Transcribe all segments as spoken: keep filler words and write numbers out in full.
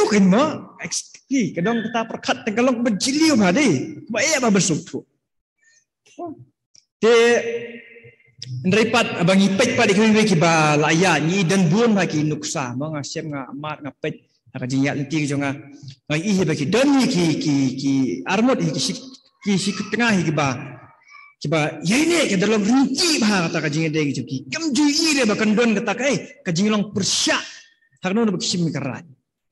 Tuk in mo, exactly. Ka dong kata pyrkhat tang ka long ba jylliew bha dei. Ba ïa ba ba suk tu. Te, hynrei pat, ba ngi peit pat ki wei ki ba la ïa, ngi don bun bha ki nuksa, mo nga shem nga mat nga peit, ha ka jingïaid lynti jong nga, nga i hi ba ki don hi ki, ki, ki arngut hi ki shi, ki shi kut tnga hi ki ba, ki ba, ïa ine, ki da long rynti bha kata ka jingïadei ki jong ki. Kam ju i re ba kan don kata ka, eh, ka jinglong pyrshah, ha kano ba ki shim ka raid.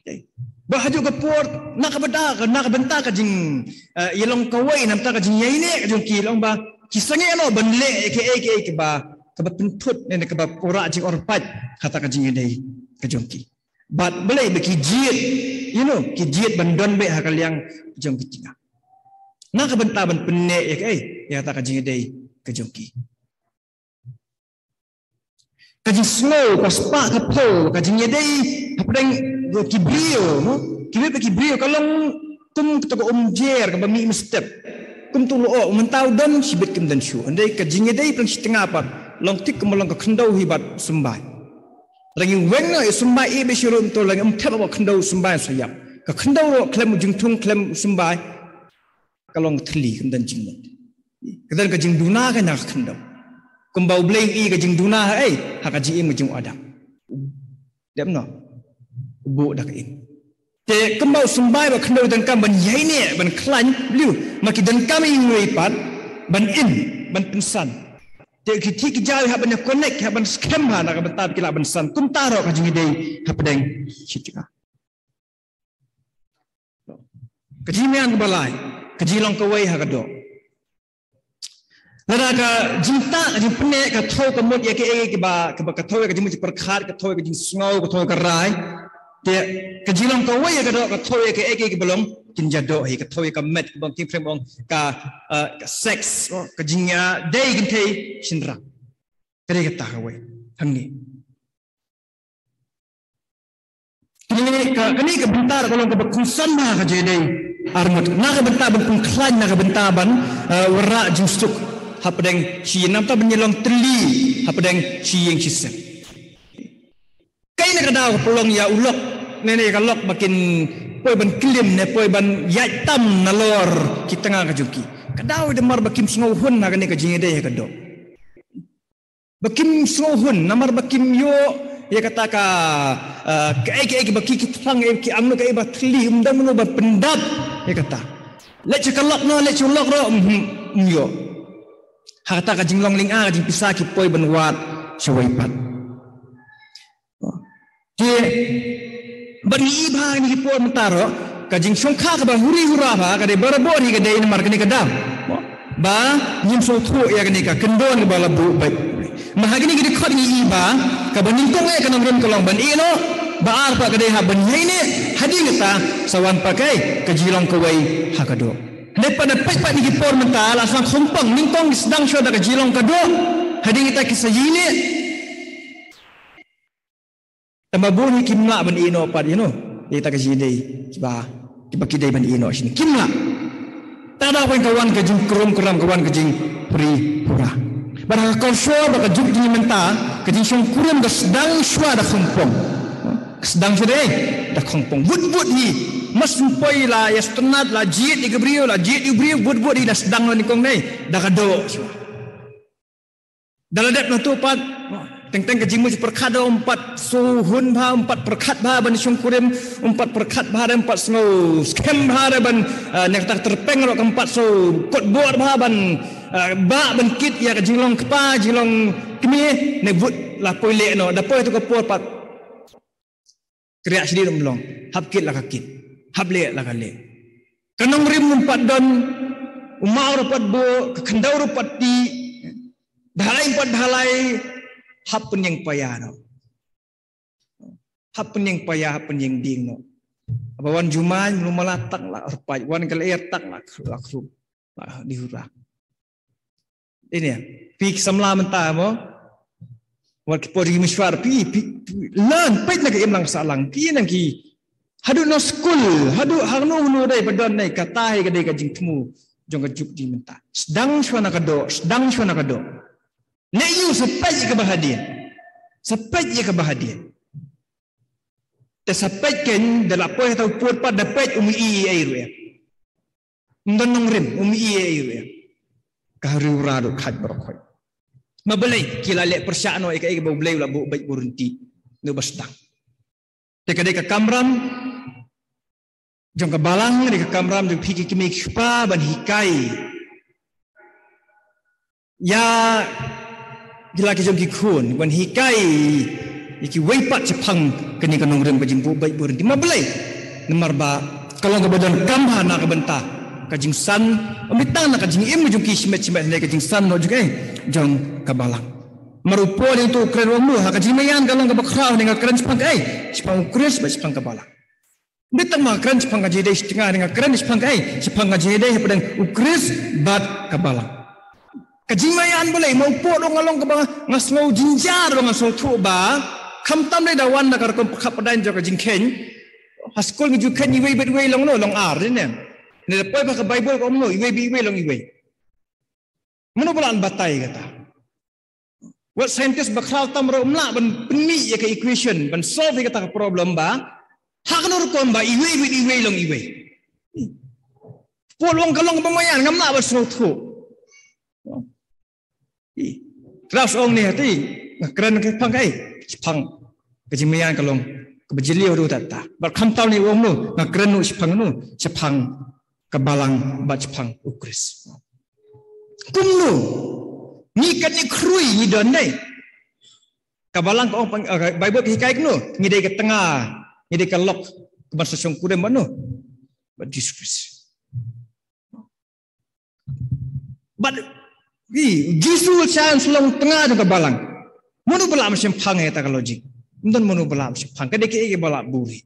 Okay. Ba haduh ka por, na ka bynta, na ka bynta ka jing, eh, ïa long kawei, na ka bynta ka jingïaineh ka jong ki long ba, ki sangeh noh ban leh, eh, kaei, kaei, kaba, kaba pynthut, ne, ne kaba pura jingor pat, kata ka jingïadei ka jong ki. Bad balei ba ki jied, you know, ki jied ban don beit ha ka liang ka jong ki tnga. Na ka bynta ban pynneh, eh, kaei, ïa kata ka jingïadei ka jong ki. Ka jingsngew, ka spah, ka phew, ka jingïadei hapdeng ki briew, no? Ki briew, ki briew, ka long kum kata ka umjer, kaba mih mynstep. Kumta u lyoh, mynta u don shibit kim don shuh. Hynrei ka jingïadei pdeng shi tnga pat, long thik kumba long ka khyndew hi bad symbai. Lada ngi weng noh ïa symbai, ïa ba shu rum to, lada ngi ym thep ba khyndew symbai sa ïap. Ka khyndew ruh khlem u jingthung, khlem u symbai. Ka long thylli, kam don jingmut. Ka don ka jingduna ka na ka khyndew. Kumba U Blei u i ka jingduna ha ei, ha ka jingim ka jong u Adam. Dep no. U buh da ka im. Te kumba u symbai ba khyndew donkam ban ïaineh, ban khlaiñ, leh, ma ki donkam iwei pat, ban im, ban pynsan. Te ki thik ki jaw hap ban connect, hap ban skhem ha, na ka bynta ki lah ban san. Kumta ruh ka jingïadei hapdeng shi tnga. Ka jingmyntoi kaba lai, ka jinglong kawei ha ka doh. Lada ka jingtah, ka jingpynneh, ka thew ka mut ïa kaei kaei kaba, kaba ka thew ïa ka jingmut jingpyrkhat, ka thew ïa ka jingsngew, ka thew ïa ka rai. Te ka jinglong kawei ha ka doh, ka thew ïa kaei kaei kaba long, kin jadoh hi, ka thew ïa ka met, kaba ong King Frank ong, ka, eh, ka sex, oh, ka jingïadei kynthei shynrang. Ka dei kata kawei, hangne. Kane ka, kane ka bynta ka long kaba kongsan bha ka jingïadei arngut. Na ka bynta ban pynkhlaiñ, na ka bynta ban, eh, wanrah jingsuk hapdeng shi ïing, na ka bynta ban ïalong thylli hapdeng shi ïing shi sem. Kaei na ka daw ka pynlong ïa u lok, ne ne ka lok ba kin poi ban klim ne poi ban ïaid tam nalor ki tnga ka jong ki. Ka daw da mar ba kim sngewhun ha kane ka jingïadei ha ka doh. Ba kim sngewhun, namar ba kim ïoh ïa kata ka, ah, kaei kaei ba ki, ki thrang, eh, ki angnud kaei ba thylli, ym don mano ba pyndap ïa kata. Leit sha ka lok noh, leit sha u lok ruh, ym, ym ïoh. Ha kata ka jinglong lynga, ka jingpisa ki poi ban wad shawei pat. Te, bad ngi i bha ha kine ki por mynta ruh, ka jingshongkha kaba huri hura bha, ka dei barabor hi ka dei namar kane ka daw. Ba, ngim sngewthuh ïa kane ka kyndon kaba la buh beit. Ma ha kine ki dkhot ngi i bha, kaba nyngkong eh ka nongrim ka long ban ïeh noh, ba ar pat ka dei hap ban ïaineh, hadien kata, sa wan pat kaei, ka jinglong kawei ha ka doh. Hynrei pat da peit pat ha kine ki por mynta, la sdang khongpong, nyngkong ki sdang shuwa da ka jinglong ka doh, hadien kata ki sa ïaineh. Tangba bun hi kim lah ban ïeh noh pat, you know. Ïa kata ka jingïadei, kiba, kiba ki dei ban ïeh noh shane. Kim lah. Te da pyn ka wan ka jingkrum kram, ka wan ka jinghuri hura. Bad ha ka por shuwa bad ka juk jingmynta, ka jingshongkurim ka sdang shuwa da khongpong. Ka sdang shuwa da, da khongpong. Wut wut hi. Mas ym poi la ïa sngewtynnat, la jied ïa ki briew, la jied ïa ki briew, wut wut hi la sdang la nyngkong ne, da ka doh shuwa. Da la dep na tu pat, teng teng ka jingmut jingpyrkhat da ym pat sngewhun bha, ym pat pyrkhat bha ban shongkurim, ym pat pyrkhat bha da ym pat sngew skhem bha da ban, eh, ne kata ka tyrpeng ruh kam pat sngewkot bor bha ban, eh, bah ban kit ïa ka jinglong kpa, jinglong kmie, ne wut la poi leh noh, da poi tu ka por pat. Kriah shadien ym long, hap kit la ka kit, hap leh la ka leh. Ka nongrim ym pat don, u maw ruh pat buh, ka khyndew ruh pat tih, da halai ym pat da halai, hap pynïeng paia noh. Hap pynïeng paia, hap pynïeng dieng noh. Haba wan jumai, mlu mala tang la rpaid, wan ka lyer tang la, la khrum. Bah, di hura. Ine, phi ki samla mynta mo. Wat ki por ki mishwar, phi, phi, phi, learn, peit na ka imlang sahlang, phi nang ki. Haduh noh skul, haduh hangno hangno dei ba don nei, kata hi ka dei ka jingthmu jong ka juk jingmynta. Sdang shuwa na ka doh, sdang shuwa na ka doh. Leh ïa u sa peit ïa kaba hadien. Sa peit ïa kaba hadien. Te sa peit kein da la poi ha u pud pat da peit um i ei ruh em. Ym don nongrim um i ei ruh em. Ka riewra ruh khat baroh khoit. Ma balei ki la leh pyrshah noh ïa kaei kaba U Blei u la buh beit buh ryntih. Noh ba sdang. Te ka dei ka kamram jong ka balang, ka dei ka kamram jong phi ki kmie ki kpa ban hikai ïa ki la ki jong ki khun, ban hikai ïa kiwei pat shaphang kane ka nongrim ka jingbuh beit buh ryntih. Ma balei? Namar ba ka long kaba donkam ha na ka bynta ka jingsan, ym dei tang na ka jingim jong ki shimet shimet, hynrei ka jingsan noh jong ei, jong ka balang. Namar u Paul hangto u kren u ong noh, ha ka jingmaïan ka long kaba khraw, hynrei nga kren shaphang kaei? Shaphang U Khrist bad shaphang ka balang. Ym dei tang ba nga kren shaphang ka jingïadei shitnga, hynrei nga kren shaphang kaei? Shaphang ka jingïadei hapdeng U Khrist bad ka balang. Ka jingmaïan balei? Ma u Paul u ong, nga long kaba nga sngew jynjar, nga sngewthuh ba khamtam lei da wan na ka rukom pyrkhat pyrdain jong ka jingkheiñ. Ha skul ngi ju kheiñ iwei bad iwei long noh, long ar, ne? Ne da poi ba ka Baibl ka ong noh, iwei bad iwei long iwei. Mano ba lah ban batai kata? Wat scientist ba khraw tam ruh ym lah ban pynmih ïa ka equation, ban solve ïa kata ka problem ba ha kano rukom ba iwei bad iwei long iwei. Paul u ong ka long kaba maïan, ngam lah ban sngewthuh. Ih, Tras ong ne hati, nga kren ka shaphang kaei? Shaphang ka jingmaïan ka long kaba jylliew haduh katta. Bad khamtam ne u ong noh, nga kren noh shaphang noh, shaphang ka balang bad shaphang U Khrist. Kumno? Ngi katne khrui ngi don dei. Ka balang ka ong pang, eh, Baibl ka hikai kumno? Ngi dei ka tnga, ngi dei ka lok, ka ban sa shongkurim bad noh, bad Jisu Khrist. Bad i Jisu u shah u long tnga jong ka balang. Mano ba lah ban shemphang ïa kata ka logic? Ym don mano ba lah ban shemphang. Ka dei kaei kaba lah buhrieh.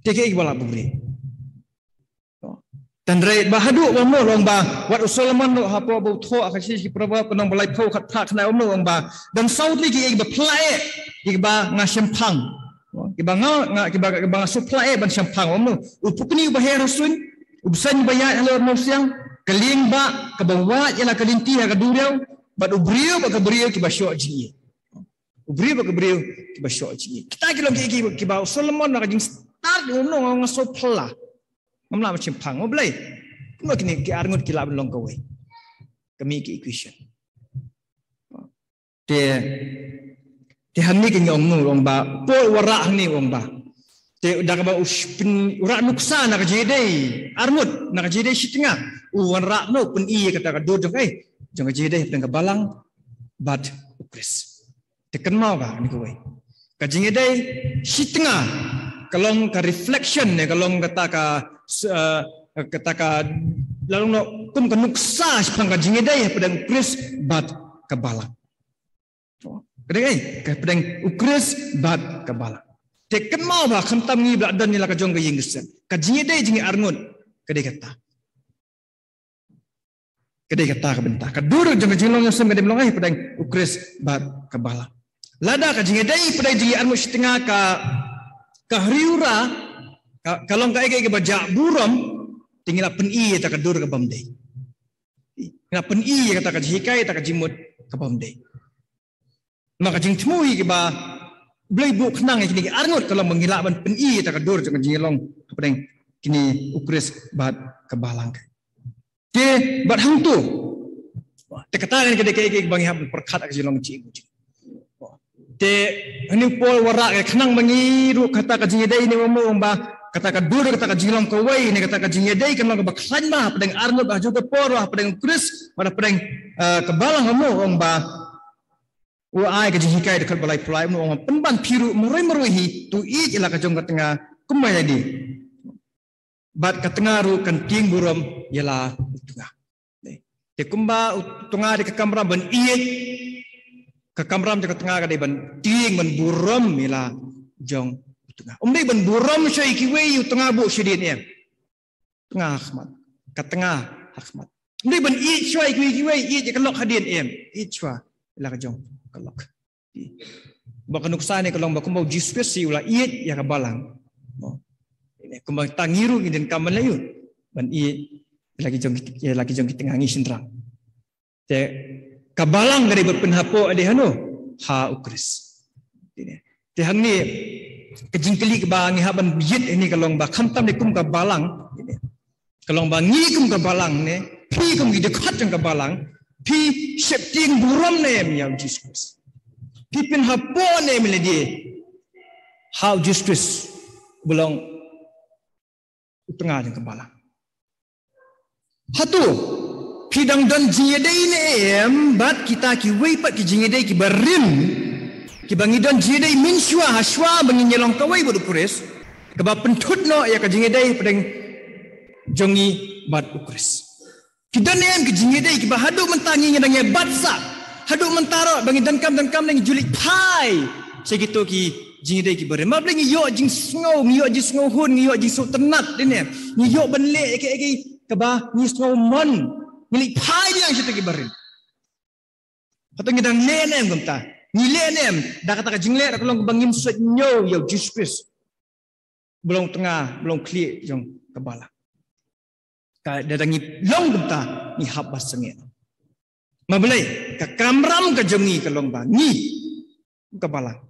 Ka dei kaei kaba lah buhrieh. Hynrei ba haduh ba mo long ba wat u Solomon ruh hapoh ba u thoh ha ka shithi Proverb ka lynnong ba laiphew khatphra khyndai, u ong ba dang saw tylli kiei kiba phylla eh, kiba nga shemphang. Kiba nga, nga, kiba, kiba nga sngewphylla eh ban shemphang, u ong. U pukni uba her ha suiñ, u bseiñ uba ïaid halor mawsiang, ka lieng bah kaba wad ïa la ka lynti ha ka duriaw, bad u briew bad ka briew kiba shoh jingïeit. U briew bad ka briew kiba shoh jingïeit. Kita ki long ki, ki, kiba u Solomon na ka jingstad u ong nga sngewphylla. Ngam lah ban shemphang. Mo balei? Kumno kine ki arngut ki lah ban long kawei? Ka mih ki equation. Te, te hangne ka ngi ong, u ong ba, Paul u wanrah hangne u ong ba, te da kaba u sh-, pyn-, u rah nuksa na ka jingïadei arngut, na ka jingïadei shitnga, u wanrah noh, u pyni ïa kata ka dur jong kaei? Jong ka jingïadei hapdeng ka balang bad U Khrist. Te kynmaw ba hangne kawei, ka jingïadei shitnga ka long ka reflection ne ka long kata ka, eh, kata ka, la long noh kum ka nuksa shaphang ka jingïadei hapdeng U Khrist bad ka balang. Ka dei ei, ka hapdeng U Khrist bad ka balang. Te kynmaw ba khamtam ngi ba la don ïa la ka jong ka ïing ka sem, ka jingïadei jong ngi arngut ka dei kata. Ka dei kata ka bynta. Ka dur jong ka jinglong ïing sem ka dei ban long ei hapdeng U Khrist bad ka balang. Lada ka jingïadei hapdeng jong ngi arngut shitnga ka, ka hriura, ka, ka long kaei kaei kaba jah burom, te ngi la pyni ïa kata ka dur kabym dei. Ngi la pyni ïa kata ka jinghikai, kata ka jingmut kabym dei. Ma ka jingthmu hi kaba U Blei buh khnang ïa kine ki arngut ka long ba ngi lah ban pyni ïa kata ka dur jong ka jinglong hapdeng kine U Khrist bad ka balang. Te bad hangto, te kata ka dei kaei kaei kaba ngi hap ban pyrkhat ha ka jinglong jingim. Te hangne u Paul u wanrah ka khnang ba ngi ruh kata ka jingïadei ne u ong ba kata ka dur, kata ka jinglong kawei ne kata ka jingïadei kan long kaba khlaiñ bha hapdeng arngut, ha kajuh ka por hapdeng U Khrist bad hapdeng, eh, ka balang, u ong ba u ai ka jinghikai dkhot ba laiphew lai, u ong pynban phi ruh marwei marwei hi to ïeit ïa la ka jong ka tnga kumba ïadei. Bad ka tnga ruh kan tieng burom ïa la u tnga. Te kumba u tnga dei ka kamram ban ïeit, ka kamram jong ka tnga ka dei ban tieng ban burom ïa la jong u tnga. Um dei ban burom shuwa ïa kiwei, u tnga buh shadien, em. Tnga ha khmat. Ka tnga ha khmat. Um dei ban ïeit shuwa ïa kiwei kiwei, ïeit ïa ka lok hadien, em. Ïeit shuwa ïa la ka jong ka lok. Ba ka nuksa ne ka long ba kumba u Jisu Khrist u la ïeit ïa ka balang. Mo. Kumba tang ngi ruh ngi donkam ban leh ïa u, ban ïeit ïa la ki jong ki, ïa la ki jong ki tnga, ngi shynrang. Te ka balang ka dei ban pynhapoh ïa u hano? Ha U Khrist. Te hangne Ka jingkylli kaba ngi hap ban ïit hangne ka long ba khamtam ne kum ka balang, ka long ba ngi kum ka balang ne, phi kum ki dkhot jong ka balang, phi sheptieng burom ne em ïa u Jisu Khrist? Phi pynhapoh ne em ïa lade ha u Jisu Khrist uba long u tnga jong ka balang? Hato phi dang don jingïadei ne em bad kita kiwei pat ki jingïadei kiba rim, kiba ngi don jingïadei mynshuwa, ha shuwa ba ngin ïalong kawei bad u Khrist, kaba pynthut noh ïa ka jingïadei hapdeng jong ngi bad u Khrist? Ki don ne em ki jingïadei kiba haduh mynta ngi, ngi dang ïa bat sah, haduh mynta ruh ba ngi donkam donkam ne ngi ju leit phai sha kito ki jingïadei kiba rim? Balei ngi ïoh jingsngew, ngi ïoh jingsngewhun, ngi ïoh jingsngewtynnat, dei ne em? Ngi ïoh ban leh ïa kaei kaei kaba ngi sngew mon, ngi leit phai biang sha kito kiba rim. Hato ngi dang leh ne em kumta? Ngi leh ne em da kata ka jingleh ruh ka long kaba ngim suidñiew ïa u Jisu Khrist uba long tnga, uba long khlieh jong ka balang? Ka, lada ngi long kumta, ngi hap ban sangeh. Ma balei? Ka kamram ka jong ngi ka long ba ngi, ka balang,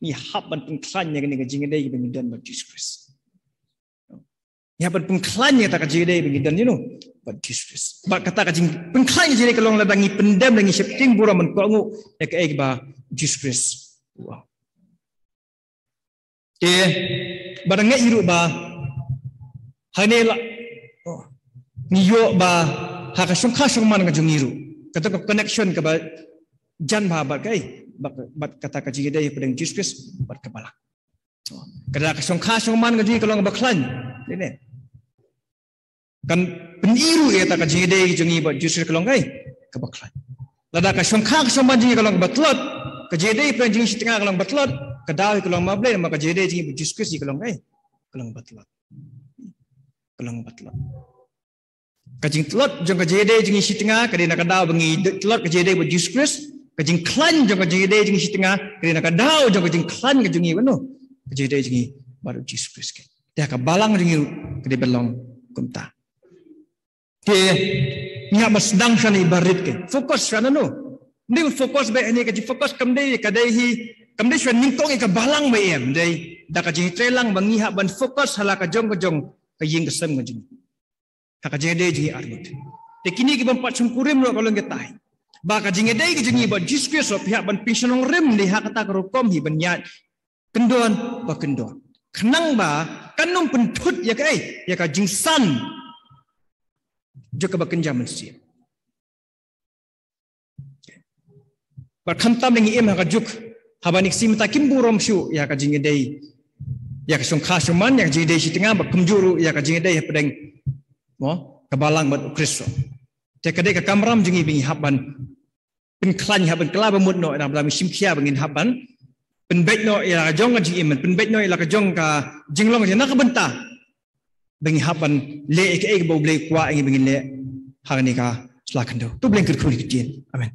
ngi hap ban pynkhlaiñ ïa kane ka jingïadei ba ngi don bad Jisu Khrist. Ngi hap ban pynkhlaiñ ïa kata ka jingïadei ba ngi don, you know, bad Jisu Khrist. Bad kata ka jingpynkhlaiñ ka jingïadei ka long lada ngi pyndem, lada ngi sheptieng burom ban kohnguh ïa kaei kaba u Jisu Khrist u ong. Te, bad nga ïohi ruh ba hangne la, oh, ngi ïoh ba ha ka shongkha shongman ka jong ngi ruh, kata ka connection kaba jan bha bad kaei, bad, bad kata ka jingïadei hapdeng Jisu Khrist bad ka balang. Oh, ka da ka shongkha shongman ka jong ngi ka long kaba khlaiñ, dei ne? Kan pyni ruh ïa kata ka jingïadei jong ngi bad Jisu Khrist ka long kaei, kaba khlaiñ. Lada ka shongkha ka shongman jong ngi ka long kaba tlot, ka jingïadei pyrshah jong ngi shi tnga ka long kaba tlot, ka daw hi ka long ma balei? Namar ka jingïadei jong ngi bad Jisu Khrist ka long kaei, ka long kaba tlot. Ka long kaba tlot. Ka jingtlot jong ka jingïadei jong ngi shi tnga ka dei na ka daw ba ngi tlot ka jingïadei bad Jisu Khrist. Ka jingkhlaiñ jong ka jingïadei jong ngi shi tnga ka dei na ka daw jong ka jingkhlaiñ ka jong ngi bad, no, ka jingïadei jong ngi bad Jisu Khrist. Te ka balang jong ngi ruh ka dei ban long kumta. Te ngi hap ban sdang shwa na i barit, ka focus shwa na, no. Ym dei ban focus ba hangne, ka jingfocus kam dei, ka dei hi, kam dei shwa nyngkong ïa ka balang ba em, dei da ka jingtreilang ba ngi hap ban focus ha la ka jong ka jong ka ïing ka sem ka jong ngi, ha ka jingïadei jong ngi arngut. Te kine ki bym pat shongkurim ruh ka long katai, ba ka jingïadei ka jong ngi bad Jisu Khrist ruh phi hap ban pynshnong rim dei ha kata ka rukom hi ban ïaid kyndon ba kyndon, khnang ba kan ym pynthut ïa kaei, ïa ka jingsan jong kaba kynja mynsiem. Bad khamtam ngi im ha ka juk haba ngi ïohi mynta kim burom shuh ïa ka jingïadei, ïa ka shongkha shongman, ïa ka jingïadei shi tnga, bad kumjuh ruh ïa ka jingïadei hapdeng, mo, ka balang bad u Khrist. Te ka dei ka kamram jong ngi ba ngi hap ban pynkhlaiñ, hap ban kylla ba mut noh, ïa ba ngi shim khia ba ngin hap ban pynbeit noh ïa la ka jong ka jingim, pynbeit noh ïa la ka jong ka jinglong jong ngi na ka bynta ba ngi hap ban leh ïa kaei kaba U Blei u kwah ïa ngi ba ngin leh ha kane ka sla khyndew. To U Blei un kyrkhu ïa ngi ki ktien. Amen.